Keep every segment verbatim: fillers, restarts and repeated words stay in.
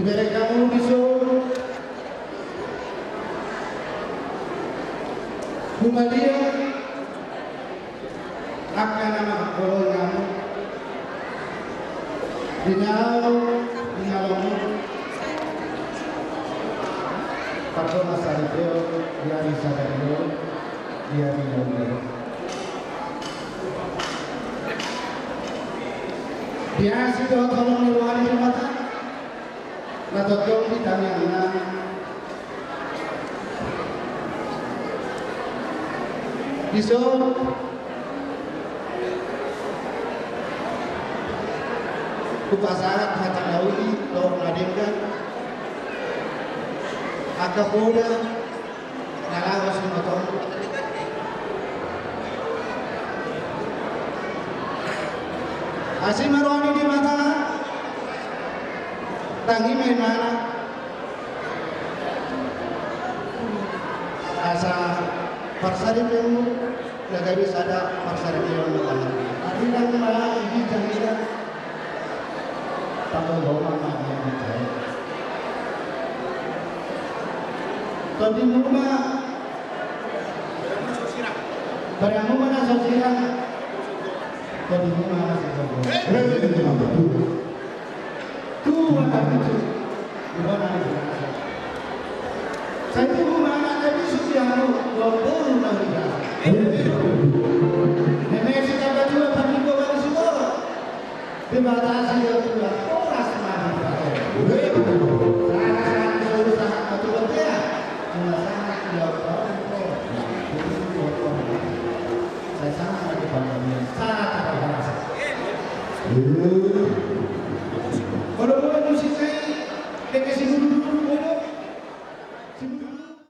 Dibereng hamu dison humaliang angka na manghaholongi hamu di na uli, di na lomo, pardongansaripeon di ari sadari on, di ari na uli on. Di asi dohot holong ni roha ni Debata na tongtong di tangiangnami. Dison hupasahat hata na uli dohot na denggan, angka poda na laho simotoon. Asi ma roha ni Debata, tangi ma Ibana, asa parsaripeonmu na gabe sada parsaripeon na bahat. Arinang ma i, ginjang i da. Tanggung jawab ma i, ginjang i. Tondimuna, tondimuna na so sirang. Tondimuna na so sirang. Tua na tutu, Ibana na di basa. Sai tubu ma anak na bisuk di hamu, dua pulu na di basa. Neme si tamba tua pandi gua mani sugoro. Dibatasi dia tua, horas ma di basa. Sahat-sahat ni solu sahat ma tu bontean. Cuma sahat dia tua. Sai sama lagi pandemian, sahat ma di basa. Molo molo musik nai, dengke si Mududuru, molo. Si Mududuru.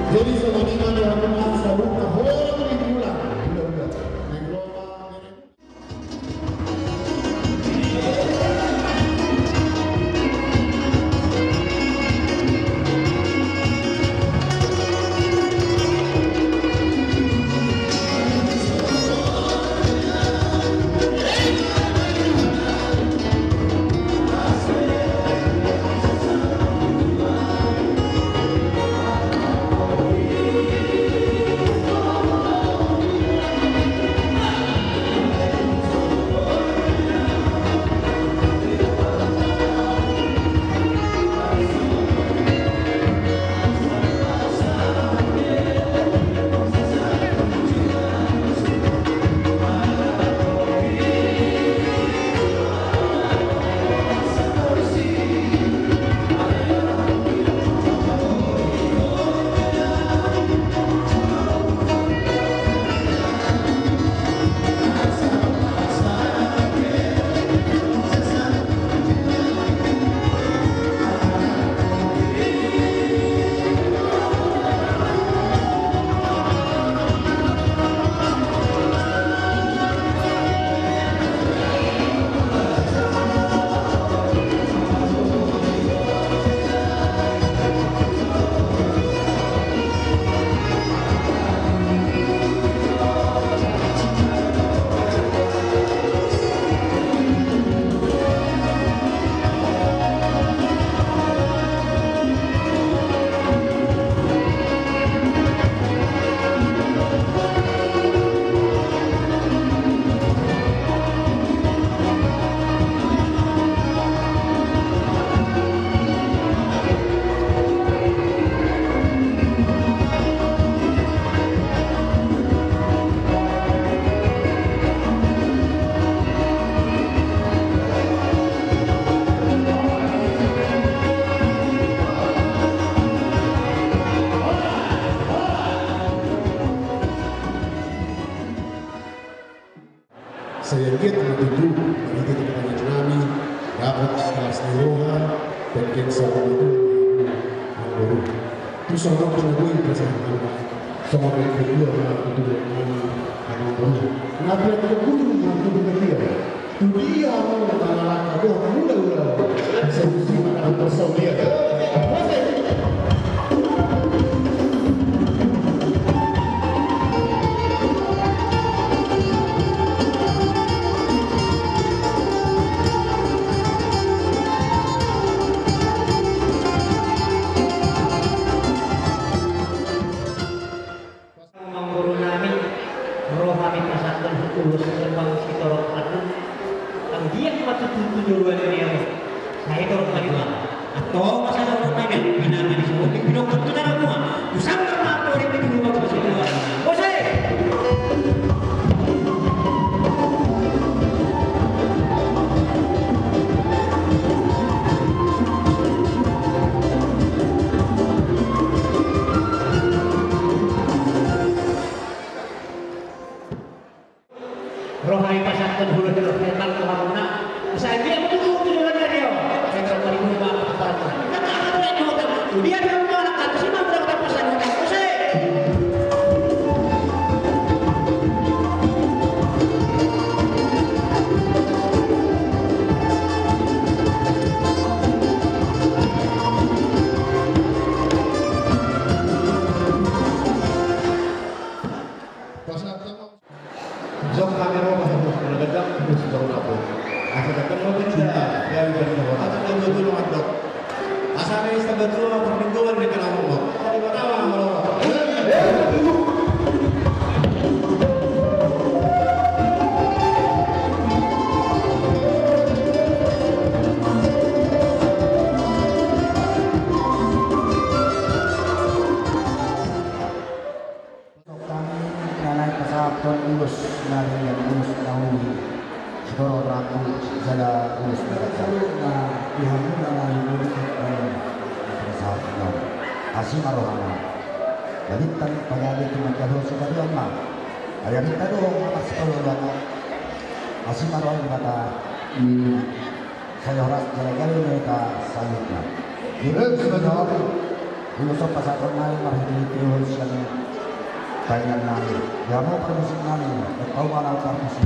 Jadi songon i ma di hamu na saluhutna, horas ma di hula-hula. Dia teman tujuh, marhite di pertanyaan nami, dapat kelas di roha, dan kensa di itu, amangboru. Terus orang tua gue yang biasa sama, sama yang kedua, sama yang kedua, sama yang kedua. Nah, dia tidak butuh, butuh ke dia. Itu dia mau tanah raka, dia muda, muda. Saya mesti makan bersau dia. Amangboru nami, ro hami pasahathon ulos sitorop agung. Anggiat ma tutu tu joloan ni on. Sai torop ma di antong ma sada ulos nami, di na ma di suhut, di pinokot tu tanamu. Tu sanggar ma tu di pinokot tu sanggar. Ose! Ro hami pasahathon ulos ni roha tu hamuna. Sai dia ma tutu tu joloan ni on. Sai torop ma di antong. Dia ma tutu tu joloan ni on. Ose! Jong hami ro, bahas na gajang, terus jong lapo. Asa datang lo benda, ya, benda. Asa datang lo benda, mandok. Asa ada istilah dua, permingguan di kalangan lo. Tadi pertama, lo. Hami na naeng pasahathon ulos na uli, ulos na uli. Sitorop agung jala ulos na gajang. Na di hamuna na uli. Pasahathon. Asi ma rohana. Balintang pagabe tu manjalo sipatuan ma. Ai balintang do mata sipatuan. Asi ma roha ni mata. Sai horas jala gabe ma hita saluhutna. Jadi, sebenarnya, ulos on pasahaton nami marhitehite ulos sian paingan nami. Di hamu parmusik nami, di hamu parmusik.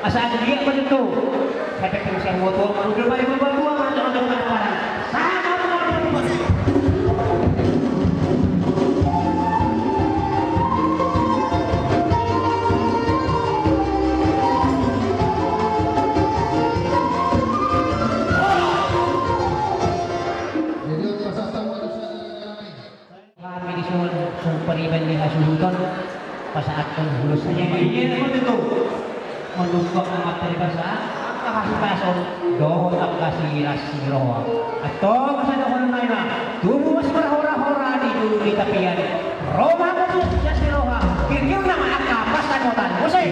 Asa anggiat ma tutu. Sai pe tutu sai uatua ma, udur ma di uatua ma, udur ma di uatua ma. Sama ma. Jadi, pasahat sama. Hami dison, sung pariban ni hasuhuton, pasahathon ulos. Ia ma tutu. Manungkun amanta di basa, angka hahipason dohot angka silas ni roha. Antong ma sada dohonon nami ma, tubu ma simarhorahora di julu ni tapian. Ro ma hamu tu silas ni roha, girgirna ma angka pansamotan. Muse.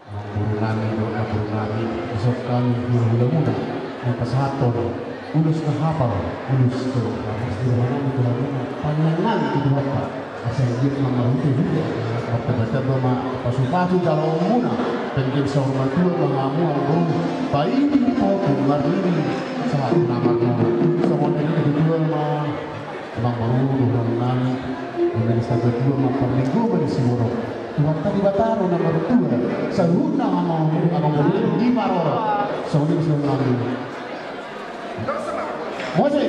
Amangboru nami dohot namboru nami, dison hami hulahulamuna, naeng pasahathon ulos na hapal, ulos tu, na pasti roha nami tu hamuna, panangan tu Tuhanta. Asa anggiat ma marhitehite, martambatamba ma pasupasu jaloonmuna, pengke saur matua ma hamu amangboru, paidi potu marnini, sahat na marnona. Songon i na tutu ma. Amangboru, dohonon nami, di na sahat matua ma parlinggoman ni siborok. Tuhanta Debata do na martua, saluhutna amangboru, amangboru, di maroro. Songon i songon nami. Muse.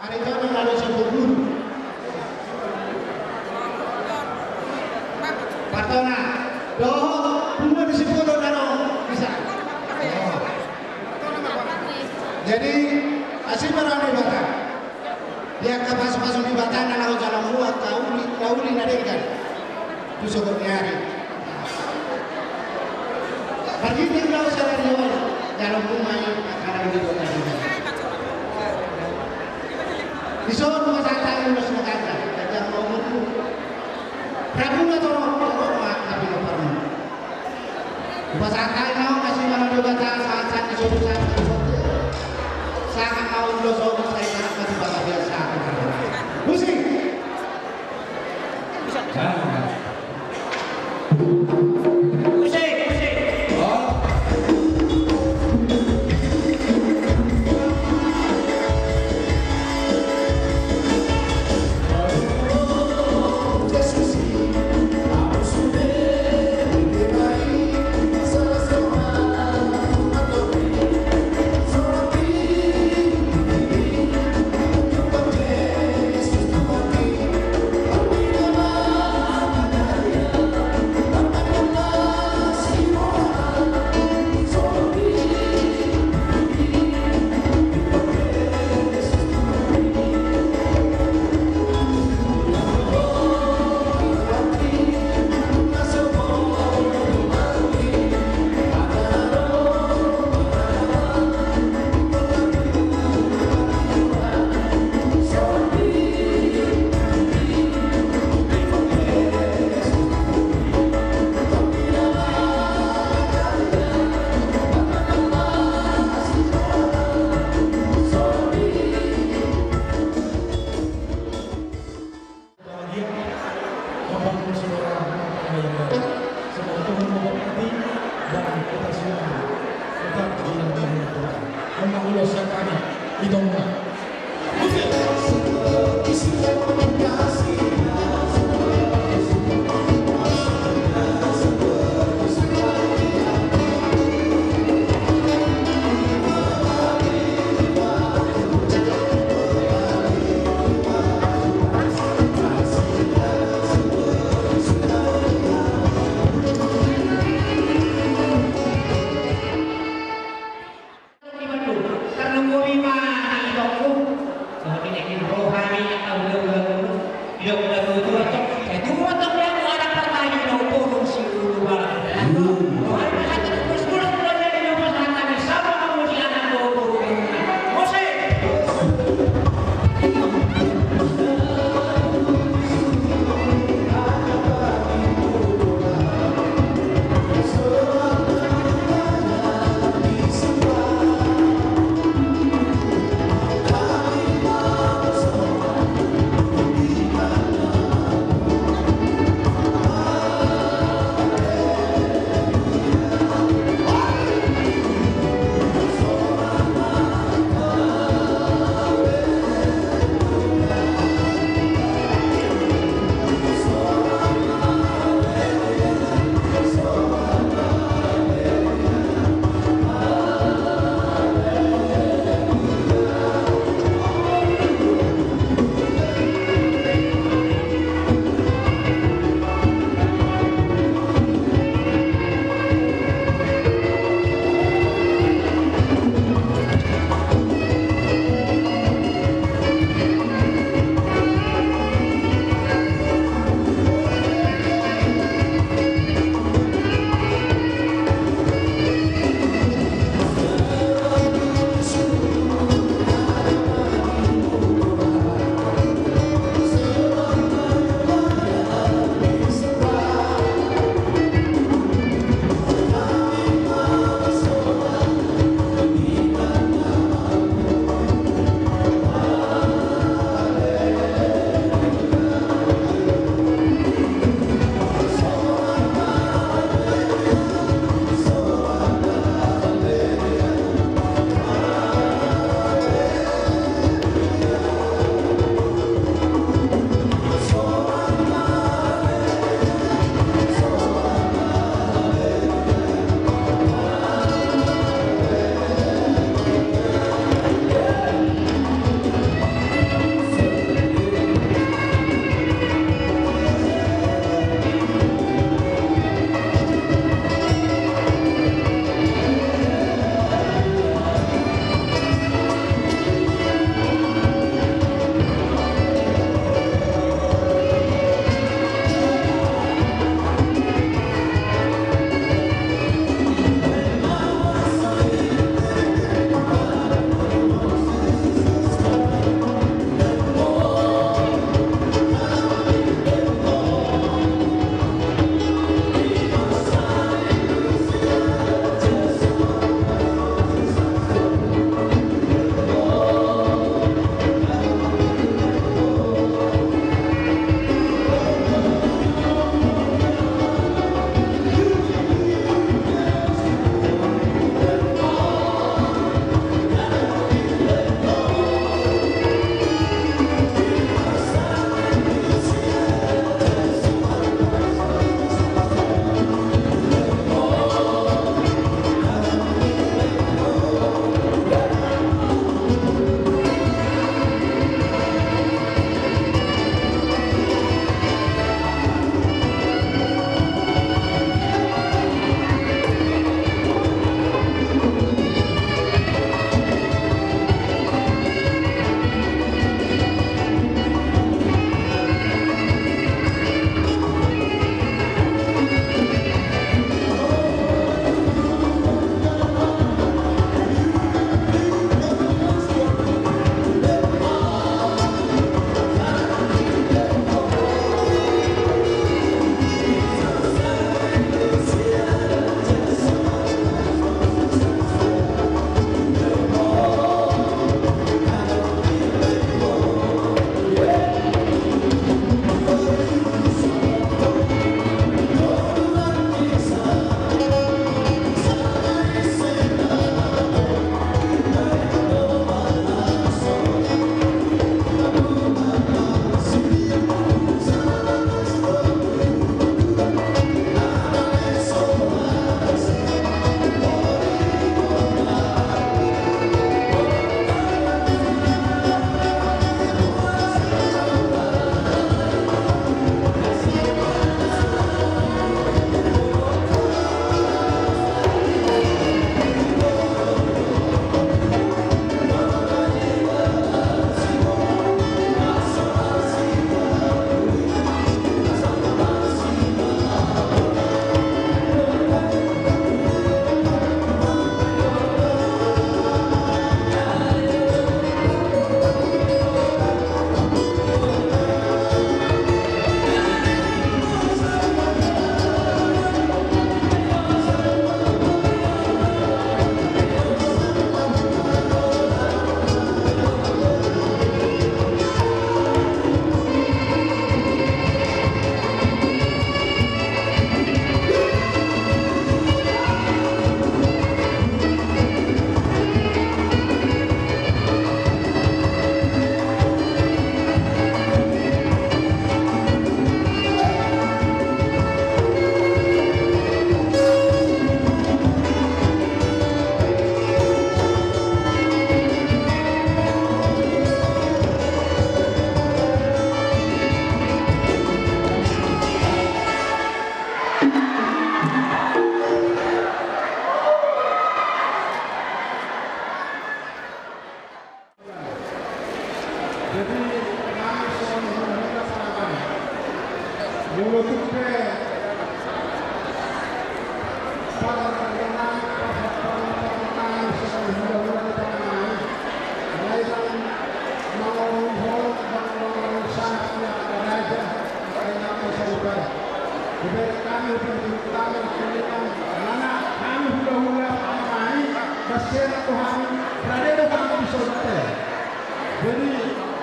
Ari tona na dosa guru. Partona. Dohot bunga di Sipolo dano bisa. Jadi asi ma roha ni Debata. Di angka pasupasu ni Debata na laho jalo muna angka uli, angka uli na denggan. Tu sogot ni ari. Marhite ulaon sadari on, jalo muna i angka na uli dohot na denggan. Dison ma sahat hami ulos na ganjang, ganjang ma umurmu. Rabu na torop, torop ma angka pinomparmu. Hupasahat hami ma on, asi ma roha ni Debata, sahat-sahat ni solu, sahat-sahat ni solu. Sahat ma ulos on, sai sahat ma tu panggabean sahat. Musik. Bahagia membangun sebuah rumah tangga yang baru. Semoga Tuhan memberkati dan kita semua tetap dilindungi Tuhan. Membangun ulos siap kami di Tonga. Tarlumobi ma di itongku, songon i nangkin ro hami angka hulahula ngolu. Jadi, kami songon hulahula pangaranto, molo tung pe pada pernah, pernah, pernah, songon hulahula pangaranto, mulai dari mangoloi holong, mangoloi sangat, ya, raja, kainak masa ibadah. Jadi kami berterima kasih dengan anak kami hulahula pangaranto, basian tu hami, rade do hami di sorga. Jadi,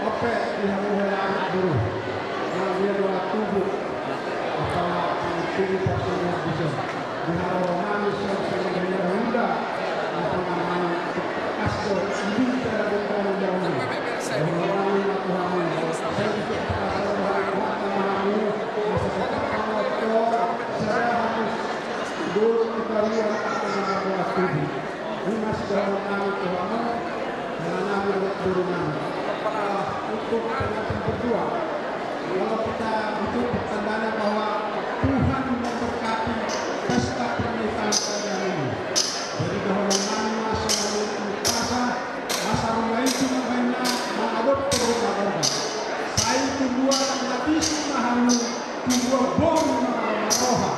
ope, di hamu hela anak guru. Nah, dia dua tubuh. Apa, tubuh pas ini bisa. Di hamu rohani, songon hulahula. Apa namanya? Aso, ini cara berkembang dahulu. Rohani, aku hami. Saya juga terasa rohani, kuat sama hamu. Masa tetap pengotor. Saya harus dulu kita lihat apa yang aku tubuh. Ima sidohonon nami tu hamu, hela nami dohot boru nami. Ah, untuk pengantin berdua, kalau kita itu pertandanya bahwa Tuhan memberkati pesta pernikahan kalian ini. Jadi dohonon nami ma songon i, asa, asa rumah itu namanya mengadop ke rumah tangga. Sai tumbuan na bisuk na halu, tumbuan boru na marroha.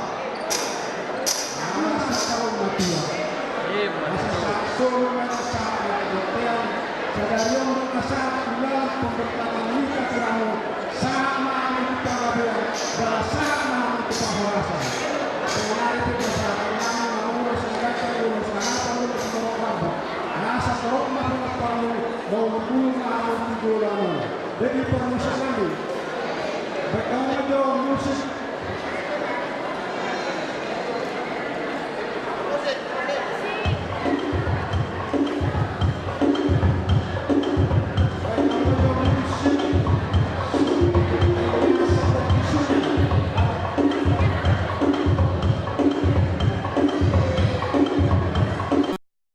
Asa saur matua. Asa sahat solu ma sahat ni bontean. Sadari on do na sahat ulaon pemberkatan nikah tu hamu. Sahat ma hamu tu panggabean, jala sahat ma hamu tu parhorasan. Songon i pe sahat ma hamu, ulos na ganteng, ulos na hata, ulos na torop ramba. Asa torop ma hata ni hamu, molo bulung ma hamu tu joloan on. Jadi parmusik nami.